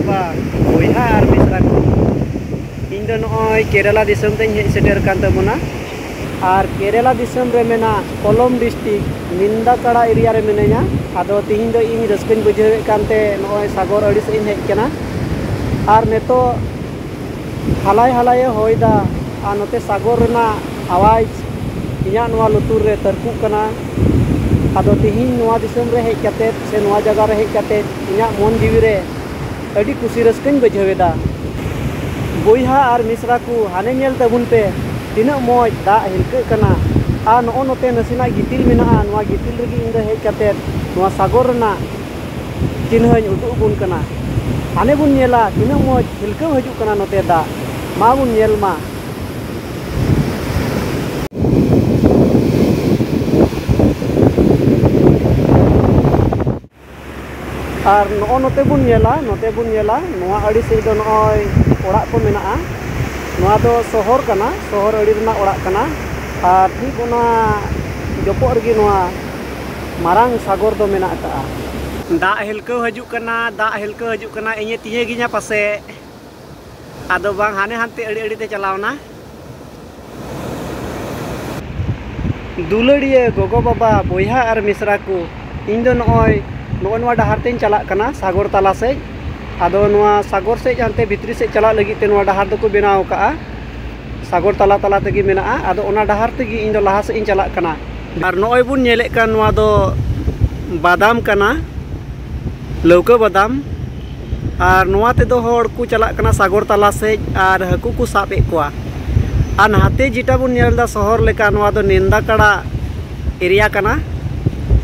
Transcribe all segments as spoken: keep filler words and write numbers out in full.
ᱵᱟ, ᱵᱚᱭᱦᱟ ᱟᱨ ᱢᱤᱥᱨᱟ ᱠᱚ, ᱤᱧ ᱫᱚ ᱱᱚᱜᱼᱚᱭ ᱠᱮᱨᱟᱞᱟ ᱫᱤᱥᱚᱢ ᱛᱮᱧ ᱦᱮᱡ ᱥᱮᱴᱮᱨ ᱟᱠᱟᱱ ᱛᱟᱵᱚᱱᱟ᱾ ᱟᱨ ᱠᱮᱨᱟᱞᱟ ᱫᱤᱥᱚᱢ ᱨᱮ ᱢᱮᱱᱟᱜ ᱠᱚᱞᱚᱢ ᱰᱤᱥᱴᱤᱠ ᱱᱤᱱᱫᱟᱠᱟᱲᱟ ᱮᱨᱤᱭᱟ ᱨᱮ ᱢᱤᱱᱟᱹᱧᱟ᱾ ᱟᱫᱚ ᱛᱤᱦᱤᱧ ᱫᱚ ᱤᱧ ᱨᱟᱹᱥᱠᱟᱹᱧ ᱵᱩᱡᱷᱟᱹᱣᱮᱫ ᱠᱟᱱᱛᱮ ᱱᱚᱜᱼᱚᱭ ᱥᱟᱜᱚᱨ ᱟᱹᱲᱤ ᱥᱮᱫ ᱤᱧ ᱦᱮᱡ ᱟᱠᱟᱱᱟ᱾ ᱟᱨ ᱱᱤᱛᱚᱜ ᱦᱟᱞᱟᱭ ᱦᱟᱞᱟᱭᱮ ᱦᱚᱭ ᱫᱟ, ᱟᱨ ᱱᱚᱛᱮ ᱥᱟᱜᱚᱨ ᱨᱮᱱᱟᱜ ᱟᱣᱟᱡᱽ ᱤᱧᱟᱹᱜ ᱱᱚᱣᱟ ᱞᱩᱛᱩᱨ ᱨᱮ ᱛᱟᱹᱨᱠᱩᱜ ᱠᱟᱱᱟ᱾ ᱟᱫᱚ ᱛᱤᱦᱤᱧ ᱱᱚᱣᱟ ᱫᱤᱥᱚᱢ ᱨᱮ ᱦᱮᱡ ᱠᱟᱛᱮ ᱥᱮ ᱱᱚᱣᱟ ᱡᱟᱭᱜᱟ ᱨᱮ ᱦᱮᱡ ᱠᱟᱛᱮ ᱤᱧᱟᱹᱜ ᱢᱚᱱ ᱡᱤᱣᱤ ᱨᱮ ᱟᱹᱰᱤ ᱠᱩᱥᱤ ᱨᱟᱹᱥᱠᱟᱹᱧ ᱵᱩᱡᱷᱟᱹᱣ ᱮᱫᱟ᱾ ᱵᱚᱭᱦᱟ ᱟᱨ ᱢᱤᱥᱨᱟ ᱠᱚ, ᱦᱟᱱᱮ ᱧᱮᱞ ᱛᱟᱵᱚᱱ ᱯᱮ, ᱛᱤᱱᱟᱹᱜ ᱢᱚᱡᱽ ᱫᱟᱜ ᱦᱤᱞᱠᱟᱹᱜ ᱠᱟᱱᱟ᱾ ᱟᱨ ᱱᱚᱜᱼᱚ ᱱᱚᱛᱮ ᱱᱟᱥᱮᱱᱟᱜ ᱜᱤᱛᱤᱞ ᱢᱮᱱᱟᱜᱼᱟ, ᱱᱚᱣᱟ ᱜᱤᱛᱤᱞ ᱨᱮᱜᱮ ᱤᱧ ᱫᱚ ᱦᱮᱡ ᱠᱟᱛᱮ ᱱᱚᱣᱟ ᱥᱟᱜᱚᱨ ᱨᱮᱱᱟᱜ ᱪᱤᱱᱦᱟᱹᱧ ᱩᱫᱩᱜ ᱟᱵᱚᱱ ᱠᱟᱱᱟ᱾ ᱦᱟᱱᱮ ᱵᱚᱱ ᱧᱮᱞᱟ ᱛᱤᱱᱟᱹᱜ ᱢᱚᱡᱽ ᱦᱤᱞᱠᱟᱹᱣ ᱦᱤᱡᱩᱜ ᱠᱟᱱᱟ ᱱᱚᱛᱮ ᱫᱟᱜ᱾ ᱢᱟ ᱵᱚᱱ ᱧᱮᱞ ᱢᱟ᱾ ᱟᱨ ᱱᱚᱜᱼᱚ ᱱᱚᱛᱮ ᱵᱚᱱ ᱧᱮᱞᱟ, ᱱᱚᱛᱮ ᱵᱚᱱ ᱧᱮᱞᱟ, ᱱᱚᱣᱟ ᱟᱹᱲᱤ ᱥᱮᱫ ᱫᱚ ᱱᱚᱜᱼᱚᱭ ᱚᱲᱟᱜ ᱠᱚ ᱢᱮᱱᱟᱜᱼᱟ᱾ ᱱᱚᱣᱟ ᱫᱚ ᱥᱚᱦᱚᱨ ᱠᱟᱱᱟ, ᱥᱚᱦᱚᱨ ᱟᱹᱲᱤ ᱨᱮᱱᱟᱜ ᱚᱲᱟᱜ ᱠᱟᱱᱟ᱾ ᱟᱨ ᱴᱷᱤᱠ ᱚᱱᱟ ᱡᱚᱯᱚᱜ ᱨᱮᱜᱮ ᱱᱚᱣᱟ ᱢᱟᱨᱟᱝ ᱥᱟᱜᱚᱨ ᱫᱚ ᱢᱮᱱᱟᱜ ᱟᱠᱟᱫᱼᱟ᱾ ᱫᱟᱜ ᱦᱤᱞᱠᱟᱹᱣ ᱦᱤᱡᱩᱜ ᱠᱟᱱᱟ, ᱫᱟᱜ ᱦᱤᱞᱠᱟᱹᱣ ᱦᱤᱡᱩᱜ ᱠᱟᱱᱟ᱾ ᱤᱧᱮ ᱛᱤᱭᱟᱹᱜᱤᱧᱟ ᱯᱟᱥᱮᱡ᱾ ᱟᱫᱚ ᱵᱟᱝ, ᱦᱟᱱᱮ ᱦᱟᱱᱛᱮ ᱟᱹᱲᱤ ᱟᱹᱲᱤ ᱛᱮ ᱪᱟᱞᱟᱣᱱᱟ᱾ ᱫᱩᱞᱟᱹᱲᱤᱭᱟᱹ ᱜᱚᱜᱚ ᱵᱟᱵᱟ, ᱵᱚᱭᱦᱟ ᱟᱨ ᱢᱤᱥᱨᱟ ᱠᱚ, ᱤᱧ ᱫᱚ ᱱᱚᱜᱼᱚᱭ, ᱱᱚᱜᱼᱚ ᱱᱚᱣᱟ ᱰᱟᱦᱟᱨ ᱛᱮᱧ ᱪᱟᱞᱟᱜ ᱠᱟᱱᱟ ᱥᱟᱜᱚᱨ ᱛᱟᱞᱟ ᱥᱮᱫ᱾ ᱟᱫᱚ ᱱᱚᱣᱟ ᱥᱟᱜᱚᱨ ᱥᱮᱫ ᱦᱟᱱᱛᱮ ᱵᱷᱤᱛᱨᱤ ᱥᱮᱫ ᱪᱟᱞᱟᱜ ᱞᱟᱹᱜᱤᱫ ᱛᱮ ᱱᱚᱣᱟ ᱰᱟᱦᱟᱨ ᱫᱚᱠᱚ ᱵᱮᱱᱟᱣ ᱟᱠᱟᱫᱼᱟ᱾ ᱥᱟᱜᱚᱨ ᱛᱟᱞᱟ ᱛᱟᱞᱟ ᱛᱮᱜᱮ ᱢᱮᱱᱟᱜᱼᱟ᱾ ᱟᱫᱚ ᱚᱱᱟ ᱰᱟᱦᱟᱨ ᱛᱮᱜᱮ ᱤᱧ ᱫᱚ ᱞᱟᱦᱟ ᱥᱮᱫ ᱤᱧ ᱪᱟᱞᱟᱜ ᱠᱟᱱᱟ᱾ ᱟᱨ ᱱᱚᱜᱼᱚᱭ ᱵᱚᱱ ᱧᱮᱞᱮᱫ ᱠᱟᱱ ᱱᱚᱣᱟ ᱫᱚ ᱵᱟᱫᱟᱢ ᱠᱟᱱᱟ, ᱞᱟᱹᱣᱠᱟᱹ ᱵᱟᱫᱟᱢ᱾ ᱟᱨ ᱱᱚᱣᱟ ᱛᱮᱫᱚ ᱦᱚᱲ ᱠᱚ ᱪᱟᱞᱟᱜ ᱠᱟᱱᱟ ᱥᱟᱜᱚᱨ ᱛᱟᱞᱟ ᱥᱮᱫ ᱟᱨ ᱦᱟᱹᱠᱩ ᱠᱚ ᱥᱟᱵ ᱮᱫ ᱠᱚᱣᱟ᱾ ᱟᱨ ᱱᱟᱛᱮ ᱡᱮᱴᱟ ᱵᱚᱱ ᱧᱮᱞ ᱮᱫᱟ ᱥᱚᱦᱚᱨ ᱞᱮᱠᱟ, ᱱᱚᱣᱟ ᱫᱚ ᱱᱮᱱᱫᱟᱠᱟᱲᱟ ᱮᱨᱤᱭᱟ ᱠᱟᱱᱟ,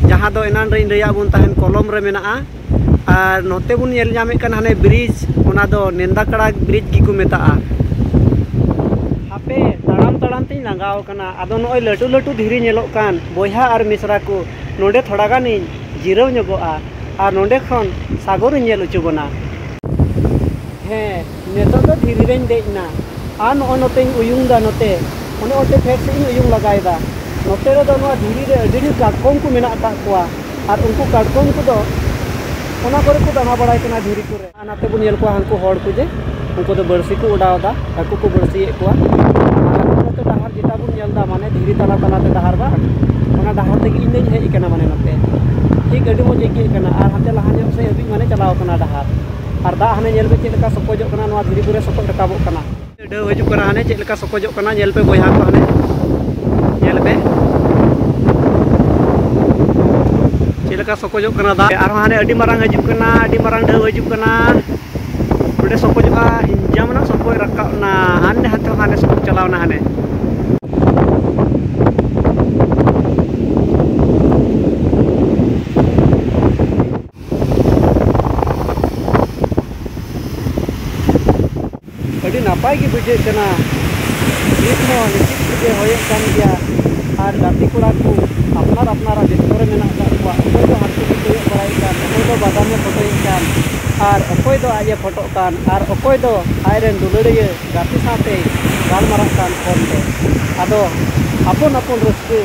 ᱡᱟᱦᱟᱸ ᱫᱚ ᱮᱱᱟᱱ ᱨᱮᱧ ᱞᱟᱹᱭᱟᱫ ᱵᱚᱱ ᱛᱟᱦᱮᱱ ᱠᱚᱞᱚᱢ ᱨᱮ ᱢᱮᱱᱟᱜᱼᱟ᱾ ᱟᱨ ᱱᱚᱛᱮ ᱵᱚᱱ ᱧᱮᱞ ᱧᱟᱢᱮᱫ ᱠᱟᱱ ᱦᱟᱱᱮ ᱵᱨᱤᱡᱽ, ᱚᱱᱟ ᱫᱚ ᱱᱮᱱᱫᱟᱠᱟᱲᱟ ᱵᱨᱤᱡᱽ ᱜᱮᱠᱚ ᱢᱮᱛᱟᱜᱼᱟ᱾ ᱦᱟᱯᱮ, ᱛᱟᱲᱟᱢ ᱛᱟᱲᱟᱢ ᱛᱤᱧ ᱞᱟᱸᱜᱟᱣ ᱠᱟᱱᱟ᱾ ᱟᱫᱚ ᱱᱚᱜᱼᱚᱭ ᱞᱟᱹᱴᱩ ᱞᱟᱹᱴᱩ ᱫᱷᱤᱨᱤ ᱧᱮᱞᱚᱜ ᱠᱟᱱ, ᱵᱚᱭᱦᱟ ᱟᱨ ᱢᱤᱥᱨᱟ ᱠᱚ, ᱱᱚᱰᱮ ᱛᱷᱚᱲᱟ ᱜᱟᱱᱤᱧ ᱡᱤᱨᱟᱹᱣ ᱧᱚᱜᱚᱜᱼᱟ ᱟᱨ ᱱᱚᱰᱮ ᱠᱷᱚᱱ ᱥᱟᱜᱚᱨᱤᱧ ᱧᱮᱞ ᱦᱚᱪᱚ ᱵᱚᱱᱟ᱾ ᱦᱮᱸ, ᱱᱤᱛᱚᱜ ᱫᱚ ᱫᱷᱤᱨᱤ ᱨᱮᱧ ᱫᱮᱡ ᱮᱱᱟ᱾ ᱟᱨ ᱱᱚᱜᱼᱚᱭ ᱱᱚᱛᱮᱧ ᱩᱭᱩᱝ ᱫᱟ ᱱᱚᱛᱮ, ᱚᱱᱮ ᱚᱱᱛᱮ ᱯᱷᱮᱰ ᱥᱮᱫ ᱤᱧ ᱩᱭᱩᱝ ᱞᱟᱜᱟᱭᱮᱫᱟ᱾ ᱱᱚᱛᱮ ᱨᱮᱫᱚ ᱱᱚᱣᱟ ᱫᱷᱤᱨᱤ ᱨᱮ ᱟᱹᱰᱤ ᱰᱷᱮᱨ ᱠᱟᱴᱠᱚᱢ ᱠᱚ ᱢᱮᱱᱟᱜ ᱟᱠᱟᱫ ᱠᱚᱣᱟ᱾ ᱟᱨ ᱩᱱᱠᱩ ᱠᱟᱴᱠᱚᱢ ᱠᱚᱫᱚ ᱚᱱᱟ ᱠᱚᱨᱮ ᱠᱚ ᱫᱟᱬᱟ ᱵᱟᱲᱟᱭ ᱠᱟᱱᱟ ᱫᱷᱤᱨᱤ ᱠᱚᱨᱮ᱾ ᱟᱨ ᱱᱟᱛᱮ ᱵᱚᱱ ᱧᱮᱞ ᱠᱚᱣᱟ ᱦᱟᱱᱠᱩ ᱦᱚᱲ ᱠᱚ, ᱡᱮ ᱩᱱᱠᱩ ᱫᱚ ᱵᱟᱹᱲᱥᱤ ᱠᱚ ᱚᱰᱟᱣ ᱮᱫᱟ, ᱦᱟᱹᱠᱩ ᱠᱚ ᱵᱟᱹᱲᱥᱤᱭᱮᱫ ᱠᱚᱣᱟ᱾ ᱟᱨ ᱱᱚᱛᱮ ᱰᱟᱦᱟᱨ ᱡᱮᱴᱟ ᱵᱚᱱ ᱧᱮᱞ ᱮᱫᱟ, ᱢᱟᱱᱮ ᱫᱷᱤᱨᱤ ᱛᱟᱞᱟ ᱛᱟᱞᱟᱛᱮ ᱰᱟᱦᱟᱨ ᱵᱟᱝ, ᱚᱱᱟ ᱰᱟᱦᱟᱨ ᱛᱮᱜᱮ ᱤᱧ ᱫᱚᱧ ᱦᱮᱡ ᱟᱠᱟᱱᱟ, ᱢᱟᱱᱮ ᱱᱚᱛᱮ ᱴᱷᱤᱠ ᱟᱹᱰᱤ ᱢᱚᱡᱽ ᱟᱹᱭᱠᱟᱹᱜ ᱠᱟᱱᱟ᱾ ᱟᱨ ᱦᱟᱱᱛᱮ ᱞᱟᱦᱟ ᱧᱚᱜ ᱥᱮᱫ ᱦᱟᱹᱵᱤᱡ ᱢᱟᱱᱮ ᱪᱟᱞᱟᱣ ᱠᱟᱱᱟ ᱰᱟᱦᱟᱨ᱾ ᱟᱨ ᱫᱟᱜ ᱦᱟᱱᱮ ᱧᱮᱞ ᱯᱮ ᱪᱮᱫ ᱞᱮᱠᱟ ᱥᱚᱠᱚᱡᱚᱜ ᱠᱟᱱᱟ, ᱱᱚᱣᱟ ᱫᱷᱤᱨᱤ ᱠᱚᱨᱮ ᱥᱚᱠᱚᱡ ᱨᱟᱠᱟᱵᱚᱜ ᱠᱟᱱᱟ᱾ ᱰᱷᱮᱣ ᱦᱤᱡᱩᱜ ᱠᱟᱱᱟ, ᱦᱟᱱᱮ ᱪᱮᱫ ᱞᱮᱠᱟ ᱥᱚᱠᱚᱡᱚᱜ ᱠᱟᱱᱟ, ᱧᱮᱞ ᱯᱮ ᱵᱚᱭᱦᱟ ᱠᱚ, ᱦᱟᱱᱮ ᱧᱮᱞ ᱯᱮ ᱪᱮᱫ ᱞᱮᱠᱟ ᱥᱚᱠᱚᱡᱚᱜ ᱠᱟᱱᱟ ᱫᱟᱜ᱾ ᱟᱨᱦᱚᱸ ᱦᱟᱱᱮ ᱟᱹᱰᱤ ᱢᱟᱨᱟᱝ ᱦᱤᱡᱩᱜ ᱠᱟᱱᱟ, ᱟᱹᱰᱤ ᱢᱟᱨᱟᱝ ᱰᱷᱮᱣ ᱦᱤᱡᱩᱜ ᱠᱟᱱᱟ᱾ ᱚᱸᱰᱮ ᱥᱚᱠᱚᱡᱚᱜᱼᱟ, ᱦᱤᱧᱡᱟᱢ ᱮᱱᱟ, ᱥᱚᱠᱚᱡ ᱨᱟᱠᱟᱵ ᱮᱱᱟ, ᱦᱟᱱᱮ ᱦᱟᱱᱛᱮ ᱦᱟᱱᱮ ᱥᱚᱠᱚᱡ ᱪᱟᱞᱟᱣ ᱮᱱᱟ ᱦᱟᱱᱮ᱾ ᱟᱹᱰᱤ ᱱᱟᱯᱟᱭ ᱜᱮ ᱵᱩᱡᱷᱟᱹᱜ ᱠᱟᱱᱟ᱾ ᱱᱤᱛ ᱦᱚᱸ ᱱᱤᱥᱪᱤᱛ ᱜᱮ ᱦᱚᱭᱮᱫ ᱠᱟᱱ ᱜᱮᱭᱟ᱾ ᱟᱨ ᱜᱟᱛᱮ ᱠᱚᱲᱟ ᱠᱚ ᱟᱯᱱᱟᱨ ᱟᱯᱱᱟᱨᱟᱜ ᱵᱮᱥᱛᱚ ᱨᱮ ᱢᱮᱱᱟᱜ ᱟᱠᱟᱫ ᱠᱚᱣᱟ᱾ ᱚᱠᱚᱭ ᱫᱚ ᱦᱟᱹᱠᱩ ᱠᱚ ᱠᱚᱭᱚᱜ ᱵᱟᱲᱟᱭᱮᱫ ᱠᱟᱱ, ᱚᱠᱚᱭ ᱫᱚ ᱵᱟᱫᱟᱢᱮ ᱯᱷᱳᱴᱳᱭᱮᱫ ᱠᱟᱱ, ᱟᱨ ᱚᱠᱚᱭ ᱫᱚ ᱟᱡ ᱮ ᱯᱷᱳᱴᱳᱜ ᱠᱟᱱ, ᱟᱨ ᱚᱠᱚᱭ ᱫᱚ ᱟᱡᱨᱮᱱ ᱫᱩᱞᱟᱹᱲᱤᱭᱟᱹ ᱜᱟᱛᱮ ᱥᱟᱶᱛᱮ ᱜᱟᱞᱢᱟᱨᱟᱜ ᱠᱟᱱ ᱯᱷᱳᱱ ᱛᱮ᱾ ᱟᱫᱚ ᱟᱯᱚᱱ ᱟᱯᱚᱱ ᱨᱟᱹᱥᱠᱟᱹ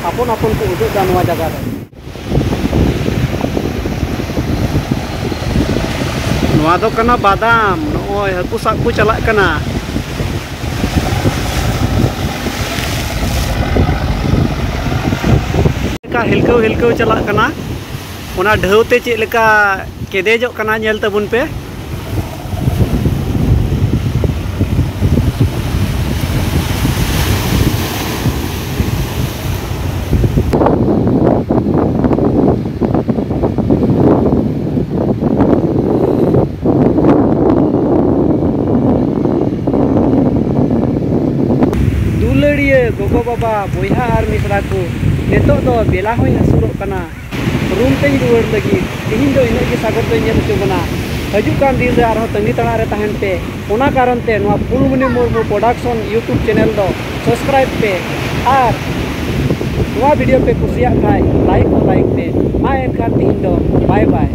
ᱟᱯᱚᱱ ᱟᱯᱚᱱ ᱠᱚ ᱩᱫᱩᱜ ᱮᱫᱟ ᱱᱚᱣᱟ ᱡᱟᱭᱜᱟ ᱨᱮ᱾ ᱱᱚᱣᱟ ᱫᱚ ᱠᱟᱱᱟ ᱵᱟᱫᱟᱢ᱾ ᱱᱚᱜᱼᱚᱭ ᱦᱟᱹᱠᱩ ᱥᱟᱵ ᱠᱚ ᱪᱟᱞᱟᱜ ᱠᱟᱱᱟ᱾ ᱪᱮᱫ ᱞᱮᱠᱟ ᱦᱤᱞᱠᱟᱹᱣ ᱦᱤᱞᱠᱟᱹᱣ ᱪᱟᱞᱟᱜ ᱠᱟᱱᱟ, ᱚᱱᱟ ᱰᱷᱟᱹᱣ ᱛᱮ ᱪᱮᱫ ᱞᱮᱠᱟ ᱠᱮᱫᱮᱡᱚᱜ ᱠᱟᱱᱟ, ᱧᱮᱞ ᱛᱟᱵᱚᱱ ᱯᱮ᱾ ᱫᱩᱞᱟᱹᱲᱤᱭᱟᱹ ᱜᱚᱜᱚ ᱵᱟᱵᱟ, ᱵᱚᱭᱦᱟ ᱟᱨ ᱢᱤᱥᱨᱟ ᱠᱚ, ᱱᱤᱛᱚᱜ ᱫᱚ ᱵᱮᱞᱟ ᱦᱚᱸᱭ ᱦᱟᱹᱥᱩᱨᱚᱜ ᱠᱟᱱᱟ᱾ ᱨᱩᱢ ᱛᱮᱧ ᱨᱩᱣᱟᱹᱲ ᱞᱟᱹᱜᱤᱫ᱾ ᱛᱤᱦᱤᱧ ᱫᱚ ᱤᱱᱟᱹᱜ ᱜᱮ ᱥᱟᱜᱚᱨ ᱫᱚᱧ ᱧᱮᱞ ᱦᱚᱪᱚ ᱵᱚᱱᱟ᱾ ᱦᱤᱡᱩᱜ ᱠᱟᱱ ᱫᱤᱱ ᱨᱮ ᱟᱨᱦᱚᱸ ᱛᱟᱺᱜᱤ ᱛᱟᱲᱟᱜ ᱨᱮ ᱛᱟᱦᱮᱱ ᱯᱮ᱾ ᱚᱱᱟ ᱠᱟᱨᱚᱱ ᱛᱮ ᱱᱚᱣᱟ ᱯᱷᱩᱞᱢᱩᱱᱤ ᱢᱩᱨᱢᱩ ᱯᱨᱚᱰᱟᱠᱥᱚᱱ YouTube ᱪᱮᱱᱮᱞ ᱫᱚ ᱥᱟᱵᱥᱠᱨᱟᱭᱤᱵᱽ ᱯᱮ ᱟᱨ ᱱᱚᱣᱟ ᱵᱷᱤᱰᱤᱭᱳ ᱯᱮ ᱠᱩᱥᱤᱭᱟᱜ ᱠᱷᱟᱡ ᱞᱟᱭᱤᱠ ᱦᱚᱸ ᱞᱟᱭᱤᱠ ᱯᱮ᱾ ᱢᱟ ᱮᱱᱠᱷᱟᱱ ᱛᱤᱦᱤᱧ ᱫᱚ ᱵᱟᱭ ᱵᱟᱭ᱾